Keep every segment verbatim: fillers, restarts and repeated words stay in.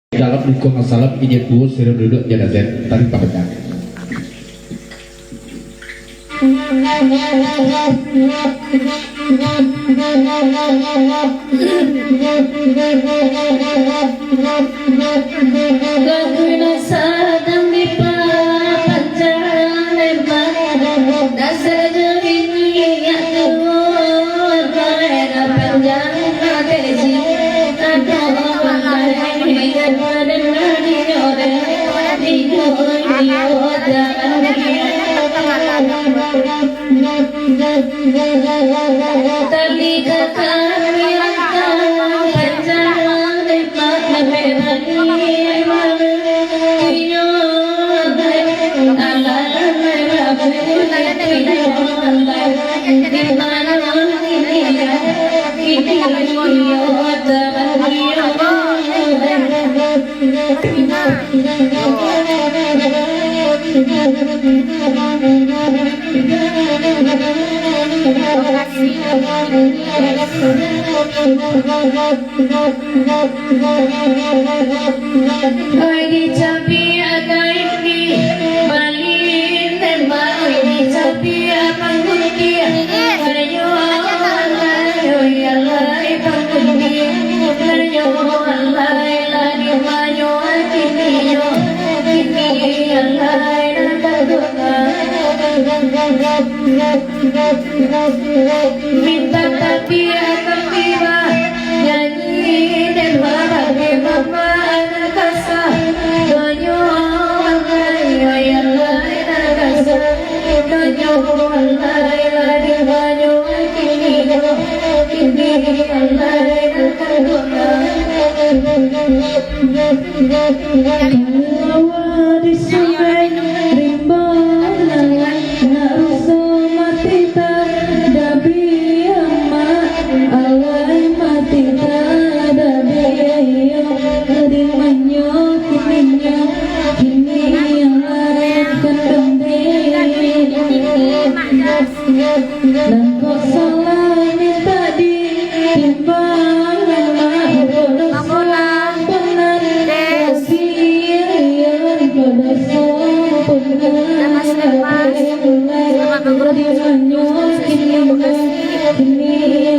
Dalam lingkungan salam, inyo tuo sudah duduk di atas tali papanjang. Lagu nan sadang dipapanjang, dasar jo bini nan tuo, bae nan panjang, nan kecik, nan tuo, bae nan kecik, nan tuo, bae nan kecik. Oi, dicabiak ka ini, baliak tembak, oi, dicabiak panggundiang. Ayo, alai, oi, alai, panggundiang. Ayo, alai, lah di manyo kini yo, kini, alai, nan taduka. Mintak tapiak ka tibo, nyanyi den babagai mama nan kasa. Donyo alai, oi alai nan kasa. Donyo alai lah di banyo kini, kini alai nan kaduo. Kawa di sungai rimbo nan, nak ruso mati tadabiah, mak, alai mati tadabiah. Di manyo kininyo, kini alai kandang dek. Nan kok salah mintak ditimbang, mak, kok doso ampunan, kasian, kok doso ampunan. Di manyo kini, kini,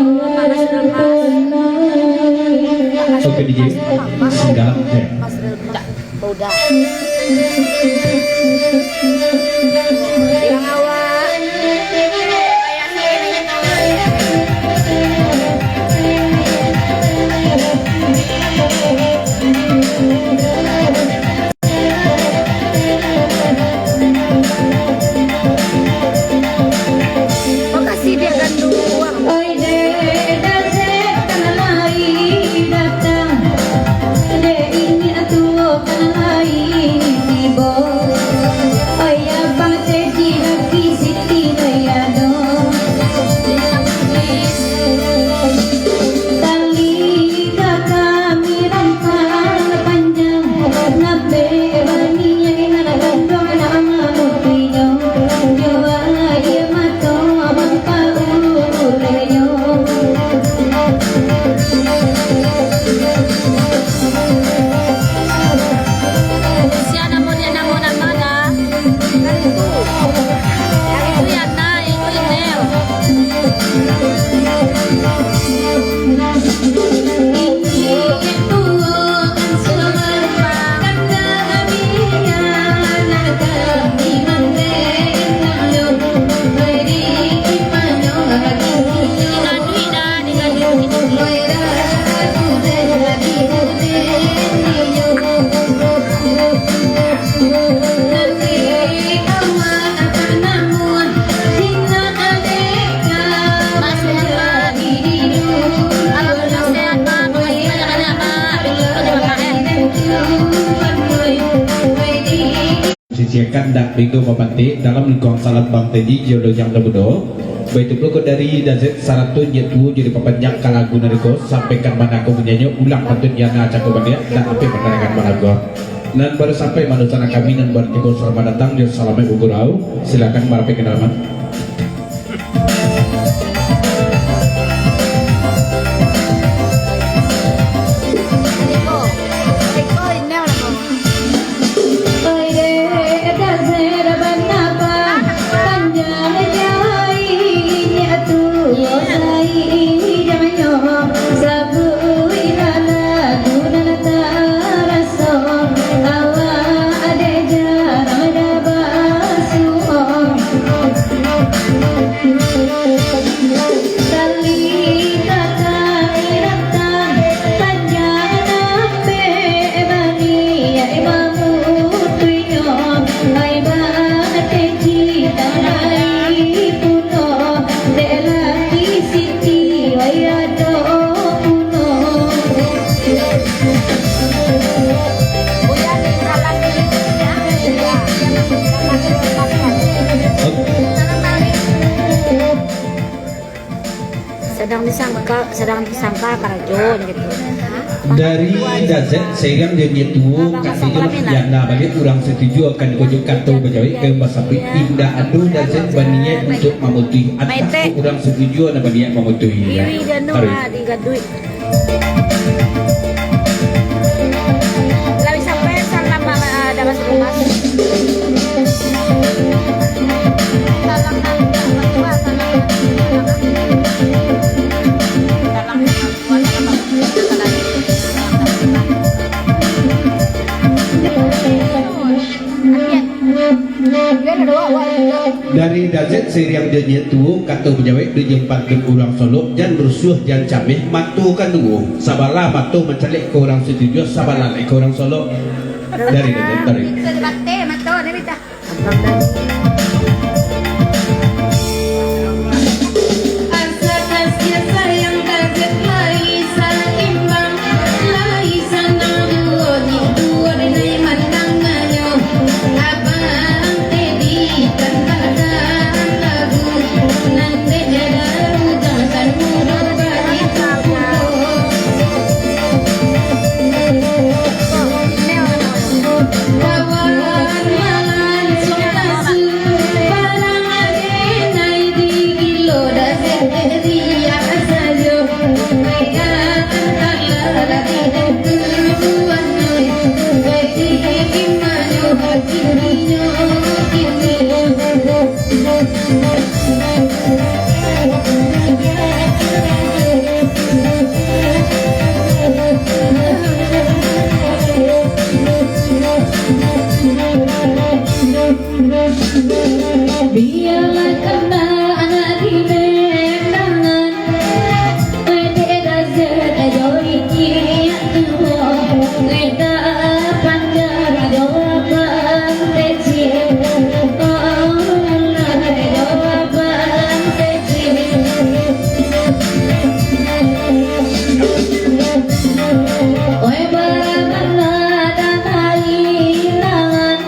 Oke, D J. Segala, oke. Udah. Yang awak. Makasih dia gandum uang. Oi, dek, dek, dek, kan lai datang. Dek, ini atuo kan lai tibo. Oi, abang Teddy, laki Siti, oi, ado. Tali ka kami rantang panjang, nape baniaik anak kandung nak mamutinyo, nyo aia mato mampaulunyo. Sia namo dia, namo nan ma? Yang itu. Yang itu Yana, yang itu Inel. Sisiakan dak minggu mamantik dalam lingkuang salam Bang Teji, jodoh jang do budo. Baitu pulo ko dari Dazet Sarato, inyo tuo jadi papanjang ka lagu nariko, sampaikan bana ko punyanyo, ulang pantun Yana cako baliak, dan ampia pandangan balagu. Nan baru sampai manusakan kami, nan baru tibo salamaik datang, jo salamaik bagurau. Silakan marapekan halaman. Sangka, sadang sangka karajo gitu. Dari Dazet, sairiang jo inyiak tuo, katonyo lah, nan baliak urang satuju akan kojo kato bajawek ka basambuik, indak ado Dazet baniaik untuak mamutuih, ateh urang satuju nan baniaik mamutuih, yo. Taruih. Lalu sampai salam, ah, dalam rumah. Dari Dazet, sairiang jo inyiak tuo, kato bajawek di jempan urang Solok, jan rusuah, jan cameh, mato kan duo, sabalah mato mancaliak ka urang satuju, sabalah lai ka urang Solok. Dari Dazet, taruih. Asa kasih sayang Dazet lai saimbang, lai sanang duo ni, duo denai mandanganyo. Abang Teddy kan badan lagu, nan dek daru jangan mudo baitu pulo. Kawan malansuang tasu, barang aden ai digilo, Dazet riak sajo. Mega kan kalah lagi tuan, ai di imanyo hati inyo kini. Bialah kana anak di dendangan, Dek Dazet jo inyiak tuo, Dek Panjang jo Abang Teci, oh, Dek Abang Teci. Oi, barang anak dan hari nangan.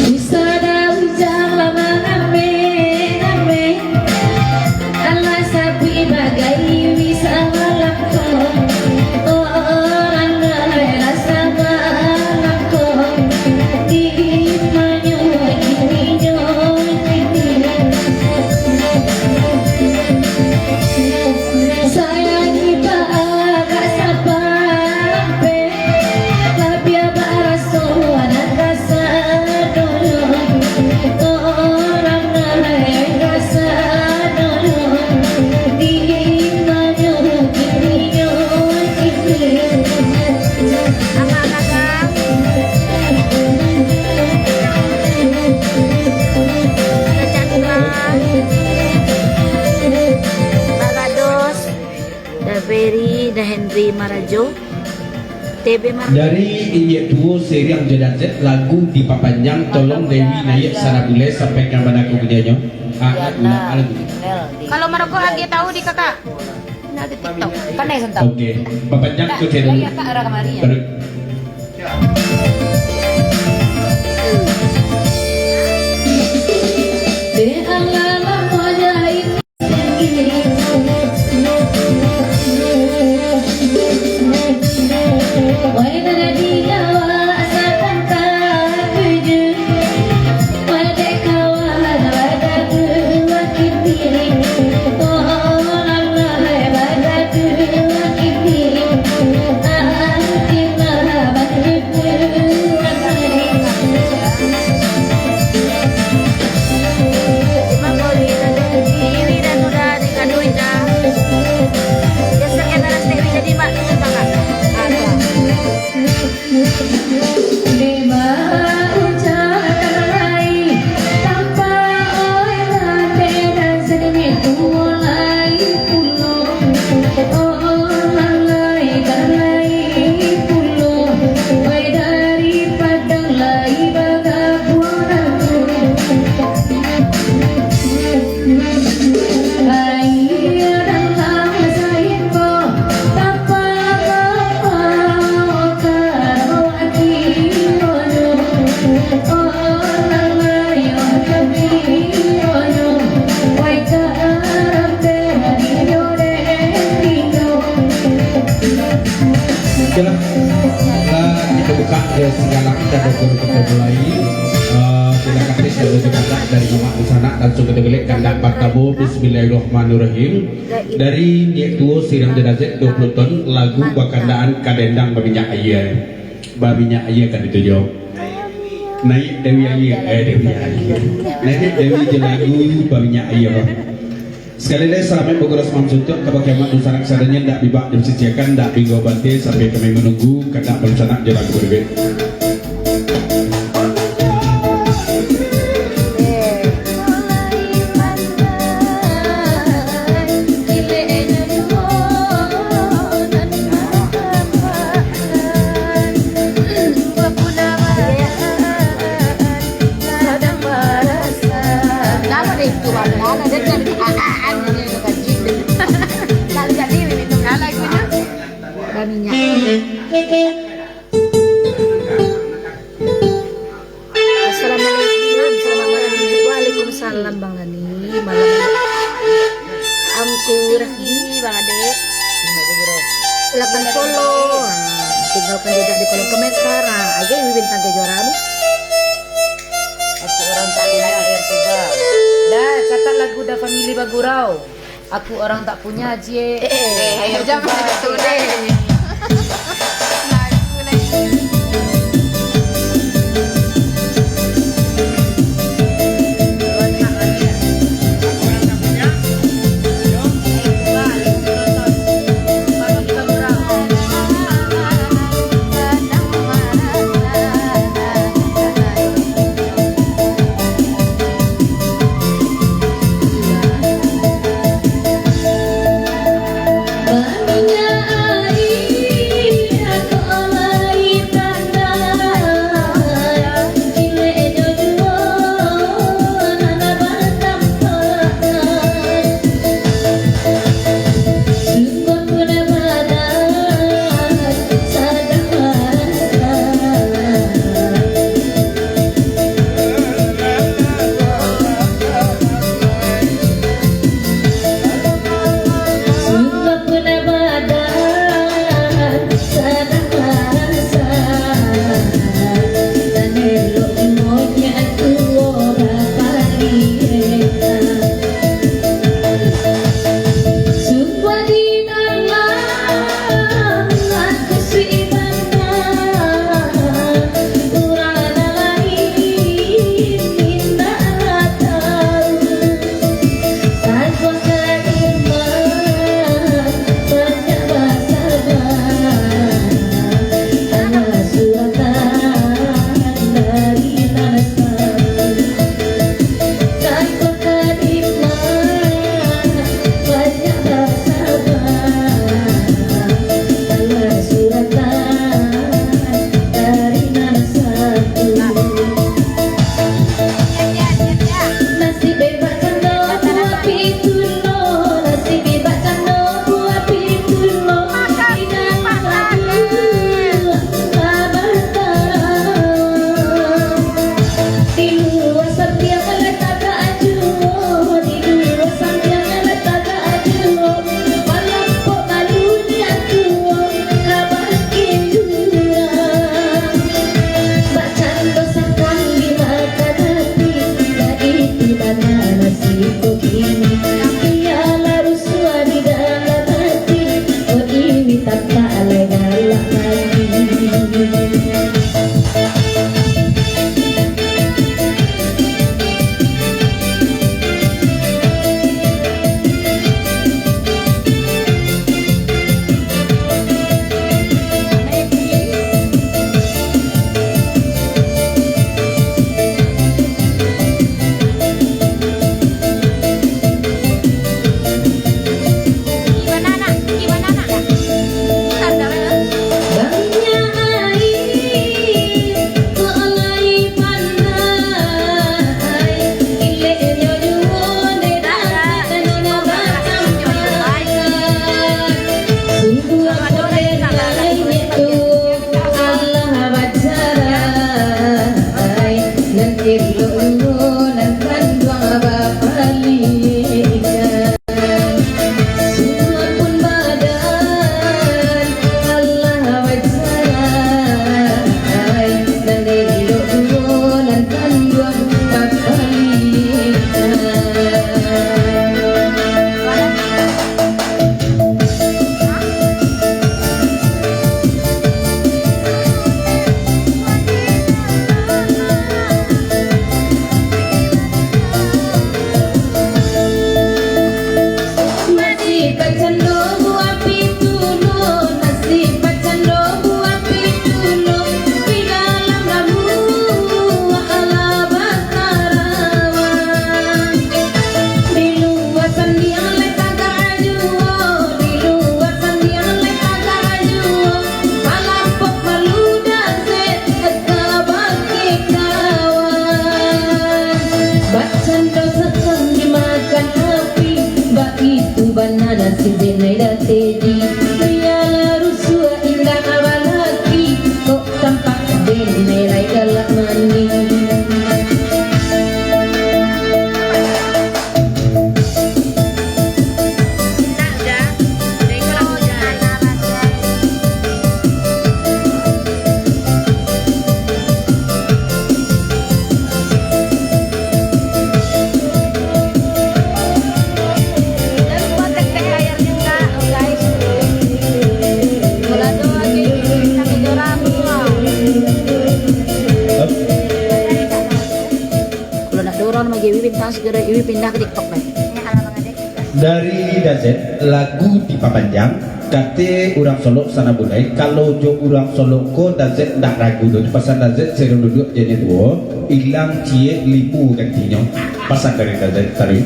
Bisa dah hujan lah manameh-nameh, alah sapi bagai bisa malangkong. Orang dah rasa malangkong, di imanyo kininyo kini. Sayangi baa ka sapa lampe, labiah baraso nan kasadonyo. Orang nan kasadonyo, di imanyo kininyo kini. Amak kakak. Kakak Chandra. Bagados. Da Ferry, Da Henry Marajo, T B Marajo. Dari inyiak tuo sairiang jo Dazet, lagu dipapanjang, tolong Dewi Nayek Sarabulai sampaikan bana ka budinyo. Ah, ulang lagu. Kalau marokok agiah tahu di kakak. Nah, di TikTok. Kan dari Sentap. Oke, papanjang. Nah, ke channel. Dari kakak arah kamari ya. Taruih. Eh, tidak kasih, tidak ada kandak dari mamak dunsanak, langsung kita gulik kandak partamo. Bismillahirrahmanirrahim. Dari Niek Tuo Sirang Jenazah dua puluh ton, lagu bakandaan Kadendang Baminyak Aia. Baminyak aia kan itu jo. Naiak Dewi Aia, eh, Dewi Aia. Naiak Dewi jo lagu Baminyak Aia. Sakali lai, salamaik bagurau samalam suntuak, kabake mamak dunsanak sadonyo, ndak bibak disisiakan, ndak binggo bante, sampai kami manunggu, kandak dunsanak jo lagu baduet. Baminyak. Assalamualaikum, selamat malam. Waalaikumsalam, Bang Dani. Malam. Am, Siti, Bang Ade. Silakan follow. Ah, tinggalkan jejak di kolom komentar. Ah, aja ini bintang kejuaraan. Aku orang tak punya air tuba. Dah, catat lagu Da Family Bagurau. Aku orang tak punya, Cie. Eh, eh, eh, ayo, jangan tuba, gitu, Cie. Deh. Lagu lagi. Denai lah tedi, bialah rusuah indak abalaki, kok tampak denai lai galak mandi. Kalau nak ada orang lagi, Iwi bintang segera, Iwi pindah ke TikTok, kan? Dari Dazet, lagu dipapanjang, kate urang Solok sana bulai, kalau jo urang Solok ko Dazet ndak ragu doh, pasan Dazet sero duduak janye duo, ilang ciek limo gantinyo. Pasan dari Dazet tadi.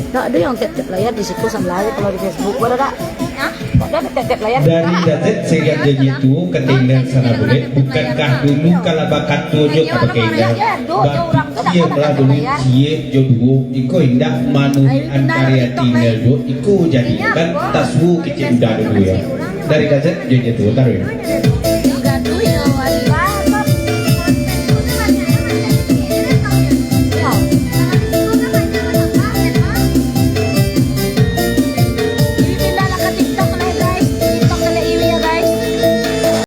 Tak ada yang tap-tap layar di situ sama aja kalau di Facebook. Boleh tak? Hah? Tak ada tap-tap layar. Dari Dazet segak janji tu, kata Ilan sana bulek, bukankah dulu kalau bakato jo ka pakai Ilan? Bagian lah dulu ciek jo duo, iko indak manuhi antari ati Ilan jo, iko jadi kan tasu kecil udah dulu ya. Dari Dazet janji tu, taruh ya.